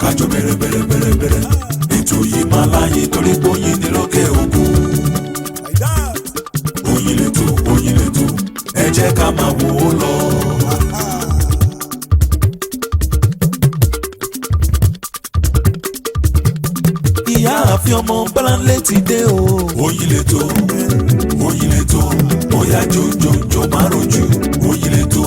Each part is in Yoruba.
Kájọ bẹ̀rẹ̀ bẹ̀rẹ̀ bẹ̀rẹ̀ bẹ̀rẹ̀. Ètò yìí máa láyé torí pé oyin ní lókè òkun. Oyin lètò, oyin lètò, ẹ jẹ́ ká máa wò ó lọ. Ìyá àfin ọmọ Bọ́láńlé ti dé o. Oyin lètò, oyin lètò, bóyá jòjòjò má rojú, oyin lètò.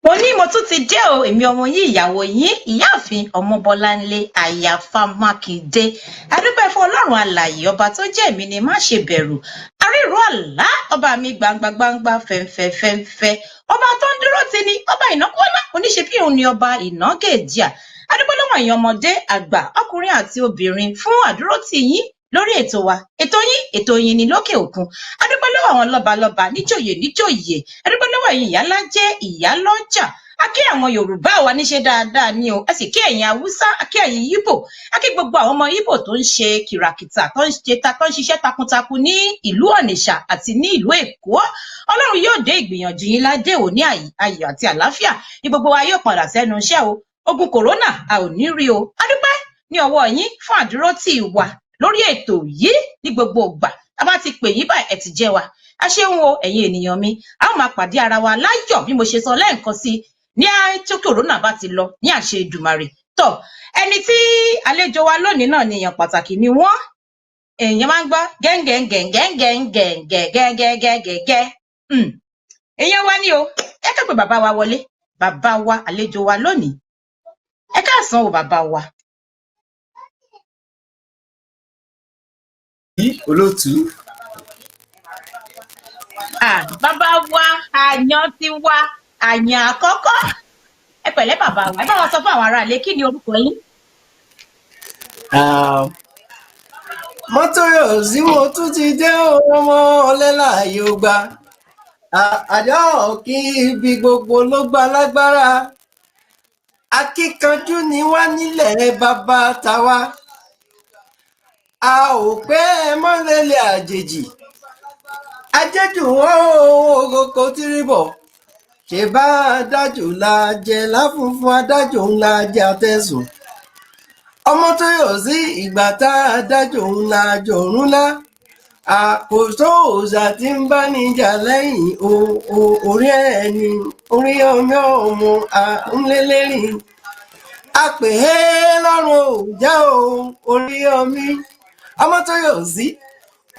Mo ní mo tún ti dé o, èmi ọmọ yín, ìyàwó yín, ìyáàfin Ọmọbọ́láńlé Àyàfà Mákindé. Adúpẹ́ fún Ọlọ́run alààyè, ọba tó jẹ́ èmi ni má ṣe bẹ̀rù, arírò àlá, ọba mi gbangba gbangba, fẹ̀ǹfẹ̀ fẹ̀ǹfẹ̀, ọba tó ń dúró ti ni, ọba ìnákọ́lá oníṣe bí òun ni ọba ìnágẹ̀díà. Adúpẹ́ lọ́wọ́ ẹ̀yin ọmọdé, àgbà, ọkùnrin àti obìnrin fún àdúrótì yín lórí ètò wa, ètò yín, ètò yín ní lókè òkun. Adúpẹ́ lọ́wọ́ àwọn lọ́balọ́ba, níjòyè níjòyè. Adúpẹ́ lọ́wọ́ ẹ̀yin ìyálájẹ́, ìyálọ́jà. A kí àwọn Yorùbá wa níṣe dáadáa ni o, a sì kí ẹ̀yin Haúsá, a kí ẹ̀yin Yíbò, a kí gbogbo àwọn ọmọ Yíbò tó ń ṣe kìràkìtà, tó ń ṣe ta, tó ń ṣiṣẹ́ takuntakun ní ìlú Ọ̀nìṣà àti ní ìlú Èkó. Ọlọ́run yóò dé ìgbìyànjú yín ládé òní, ayọ̀ àti àlàáfíà ní gbogbo wa yóò padà sẹ́nu iṣẹ́ o. Ogun kòrónà a ò ní rí o. Adúpẹ́ ní ọwọ́ yín fún àdúrótì wa lórí ètò yìí ní gbogbo ìgbà a bá ti pè yín báyìí, ẹ ti jẹ́ wa. A ṣeun o, ẹ̀yin ènìyàn mi. A ó máa pàdé ara wa láyọ̀, bí mo ṣe sọ lẹ́ẹ̀kan sí ní tí kòrónà bá ti lọ, ní àṣẹ Èdùmàrè. Tọ ẹni tí àlejò wa lónìí náà ni èèyàn pàtàkì ni wọ́n. Èèyàn máa ń gbọ́ gẹ́ngẹ́ngẹ́ngẹ́ngẹ́ngẹ́ngẹ́gẹ́gẹ́gẹ́. Èèyàn wa ní o. Ẹ kẹ́ pé bàbá wa wọlé, bàbá wa àlejò wa lónìí. Ẹ káàsán o, bàbá wa. Olóòtú. Bàbá wa, àyàn ti wa, àyàn àkọ́kọ́. Ẹ pẹ̀lẹ́ bàbá wa, ẹ bá wa sọ fún àwọn aráalé, kí ni orúkọ yín? Mọ́tò yóò sí, mo tún ti dé ọmọ ọlẹ́lá yóò gba àjọ kí ibi gbogbo ló gba lágbára. Akíkanjú ni wá nílẹ̀ bàbá tàwa, a ò pẹ́ mọ́lẹ́lẹ̀ àjèjì ajẹ́jù wọn ò kò tìrìbọ̀ ṣe bá adájò la jẹ láfúnfún, adájò ńlá jẹ àtẹ̀sùn ọmọ tó yọ sí ìgbà tá adájò ńlá jọ̀rún lá àkóso òòṣà tí ń bá níjà lẹ́yìn orí ẹni orí ọmọ ọmọ à ń lélẹ́rìn àpè é lọ́rùn òòjà o orí ọmí ọmọ tó yọ sí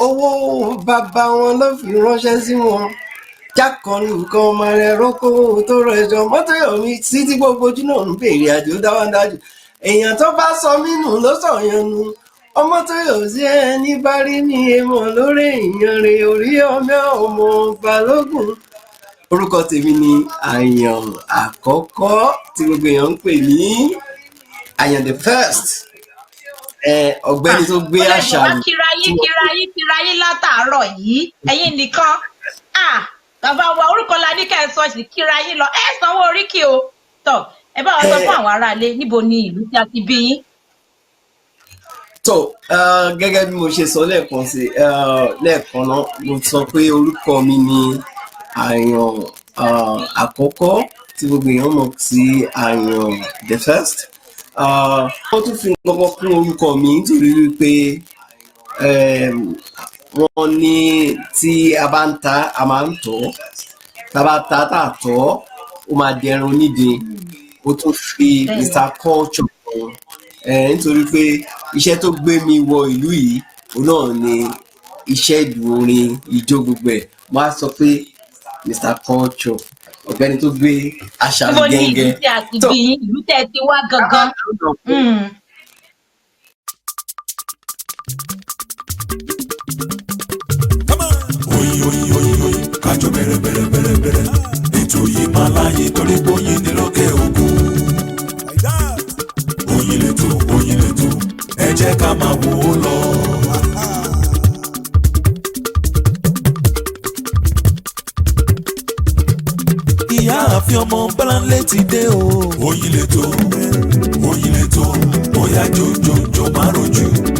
owó bàbá wọn ló fi ránṣẹ́ sí wọn jákànnì nǹkan ọmọ rẹ rókò tó rẹjọ mọ́tò yọ̀mí sí tí gbogbo ojú náà ń béèrè àjò dáwọ́dájú. Èèyàn tó bá sọ mí nù ló sọ̀yàn nù. Ọmọ tó yọ̀ sí ẹni bá rí ní èèmọ̀ lórí èèyàn rè orí ọmọ ọmọ balógun. Orúkọ tèmi ni Àyàn Àkọ́kọ́, tí gbogbo èèyàn ń pè ní Àyàn the First, ọ̀gbẹ́ni tó gbé àṣà mi. Kíra yín, kíra yín, kíra yín látàárọ̀ yìí, ẹ̀yin nìkan. Bàbá wa, orúkọ la ní ká ẹ sọ, sí kíra yín lọ, ẹ sanwó oríkì o. Tọ ẹ bá wa sọ fún àwọn aráalé, níbo ni ìlú tí a ti bí yín? Tó gẹ́gẹ́ bí mo ṣe sọ lẹ́ẹ̀kan sí lẹ́ẹ̀kan náà, mo sọ pé orúkọ mi ni Àyàn Àkọ́kọ́, tí gbogbo èèyàn mọ̀ sí Àyàn the First. Wọ́n tún fi nǹkan kan kún orúkọ mi nítorí wípé wọ́n ní tí a bá ń ta, a máa ń tọ́, tá a bá ta tá a tọ́, ó máa dẹrun nídìí. Ó tún fi Mr Culture kan, nítorí pé iṣẹ́ tó gbé mi wọ ìlú yìí, òun náà ni iṣẹ́ ìlú, orin, ijó, gbogbo ẹ̀. Wọ́n á sọ pé Mr Culture, ọ̀gbẹ́ni tó gbé àṣà Níbo ni ìlú gẹ́gẹ́. tí a ti bí yín, ìlú tẹ́ ẹ ti wá gangan? Oyin oyin oyin oyin, kájọ bẹ̀rẹ̀ bẹ̀rẹ̀ bẹ̀rẹ̀ bẹ̀rẹ̀. Ètò yìí máa láyé torí pé oyin ní lókè òkun. Oyin lètò, oyin lètò, ẹ jẹ́ ká máa wò ó lọ. Ìyá àfin ọmọ Bọ́láńlé ti dé o. Oyin lètò, oyin lètò, bóyá. Bóyá jójójó má rojú.